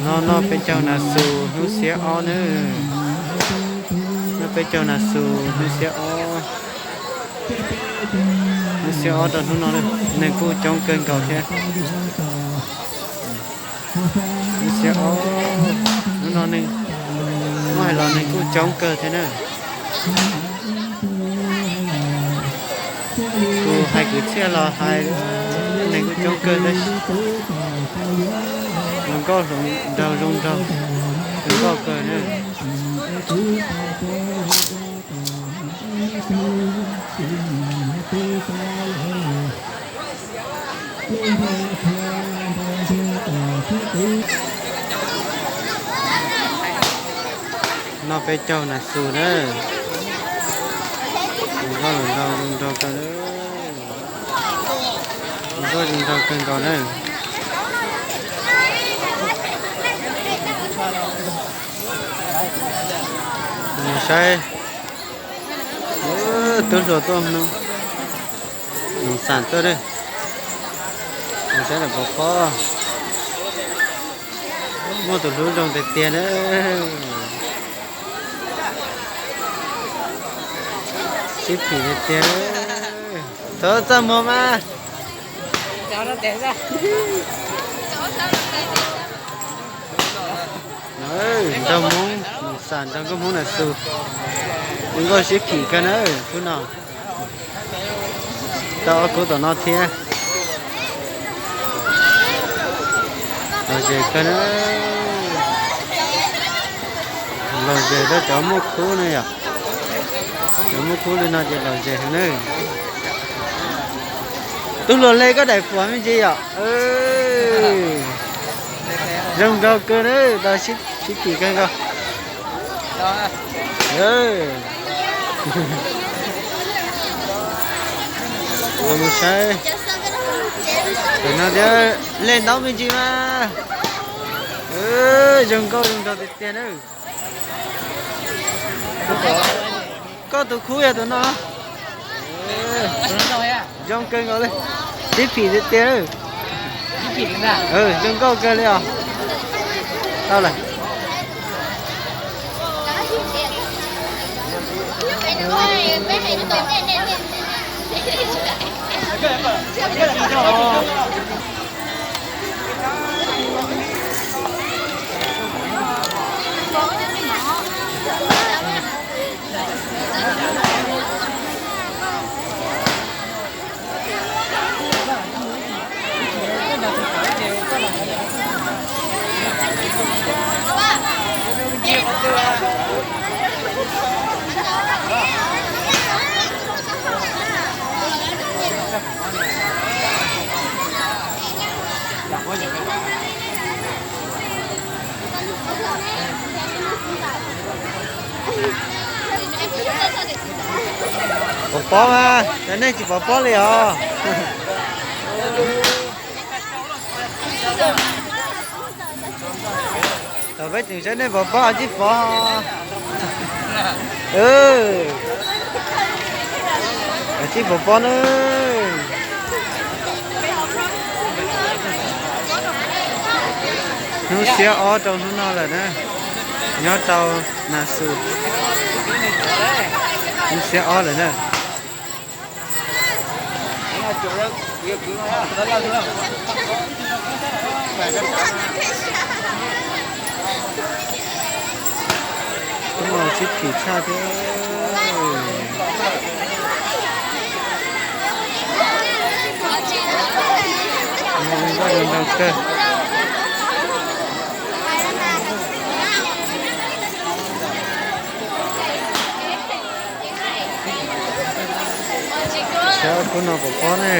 No noj peb caug nas xus hnub xiab ob na. Noj peb caug nas xus hnub xiab ob. Hnub xiab ob rau hnub no, neeg kuj coob kawg nkaus thiab. Hnub xiab ob, hnub no neeg, muab hais los neeg kuj coob kawg thiab na. Tus hais kwv txhiaj los hais, neeg kuj coob kawg tab sis hluas nkauj hluas nraug zoo nraug, hluas nkauj kawg na. Noj peb caug nas xus na. Hluas nkauj hluas nraug zoo nraug kawg, hluas nkauj zoo nraug kawg nkaus na. Mus saib, tub hluas tuaj, Noom Xam tuaj, mus saib lawm pov pob. Muaj tus hlub zoo tiag tiag na. Sib phim tiag tiag. Thov txaj muag mas. Nraug Hmoob, Noom Xam nraug nkauj Hmoob nas xus, zoo nkauj sib phim kawg na khub no. Tau ob khub tom no thiab. Lom zem kawg na. Lom zem rau cov muaj khub ne yom. Cov muaj khub li no ces lom zem heev na. Tub hluas Hle koj daim puas me ntsis yom. Zoo nraug kawg na, tau sib phim kawg nkaus. Mus saib tam no thiab, Hle ntaub me ntsis mas. Zoo nkauj zoo nraug tiag tiag na. Koj tus khub yog tus no. Zoo kawg nkaus li. Sib phim tiag tiag. Zoo nkauj kawg li os. Tau lawm. Pov pob mas, cov nej tsis pov pob li os. Tam peb tseem saib nej pov pob, tsib pov. Tsib pov pob na. Hnub xiab ob rau hnub no lawm na. Nyob rau Nas Xus. Hnub xiab ob lawm na. Sib phim tshaj thiab. Nkauj zoo nraug kawg. Saib khub no pov pob ne.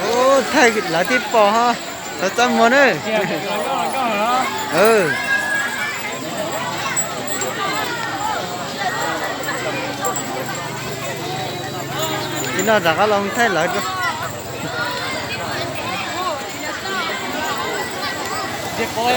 Ub, thaij lawv tib pos ho. Thov txaj muag na. Ib no rov qab los thaij lawv. Ces qhov